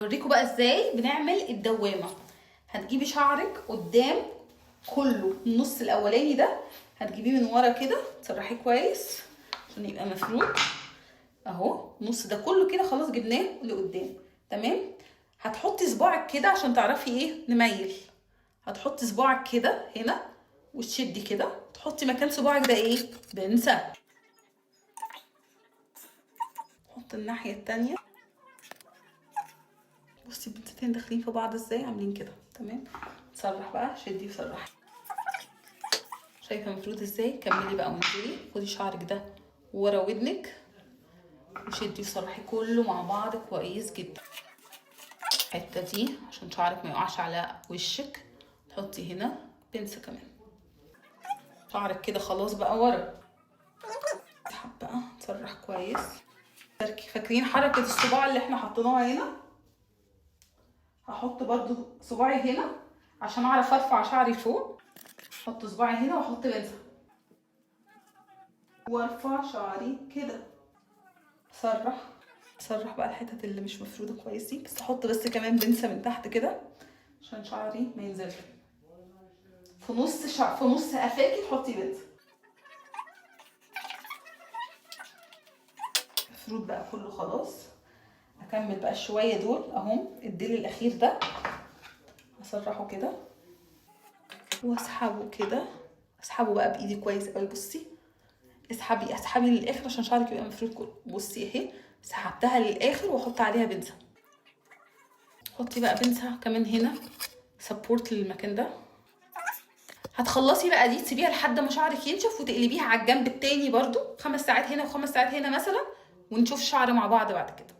اوريكم بقى ازاي بنعمل الدوامة. هتجيبي شعرك قدام كله، النص الاولاني ده هتجيبيه من ورا كده، تسرحيه كويس عشان يبقى مفرود اهو. النص ده كله كده خلاص جبناه لقدام، تمام. هتحطي صباعك كده عشان تعرفي ايه نميل. هتحطي صباعك كده هنا وتشدي كده، تحطي مكان صباعك ده ايه؟ بنسة. حط الناحية التانية. بصي البنستين داخلين في بعض ازاي، عاملين كده، تمام. تسرح بقى، شدي وسرحي. شايفة مفروض ازاي؟ كملي بقى وانزلي، خدي شعرك ده ورا ودنك وشدي وسرحي كله مع بعض كويس جدا. الحتة دي عشان شعرك ما يقعش على وشك، تحطي هنا بنسة كمان. شعرك كده خلاص بقى ورا. اسحب بقى، تسرح كويس. فاكرين حركة الصباع اللي احنا حطيناها هنا؟ هحط برضو صباعي هنا عشان اعرف ارفع شعري لفوق. احط صباعي هنا واحط بنسة وارفع شعري كده. سرح سرح بقى الحتت اللي مش مفروده كويس دي، بس احط بس كمان بنسة من تحت كده عشان شعري ما ينزلش. في نص شعر، في نص قفاكي تحطي بنسة. مفروض بقى كله خلاص. اكمل بقى شوية دول اهم، الديل الاخير ده هسرحه كده واسحبه كده. اسحبه بقى بايدي كويس قوي. بصي اسحبي اسحبي للاخر عشان شعرك يبقى مفرود كله. بصي اهي سحبتها للاخر واحط عليها بنسة. حطي بقى بنسة كمان هنا support للمكان ده. هتخلصي بقى دي تسيبيها لحد ما شعرك ينشف وتقلبيها على الجنب التاني برضو، 5 ساعات هنا وخمس ساعات هنا مثلا، ونشوف شعر مع بعض بعد كده.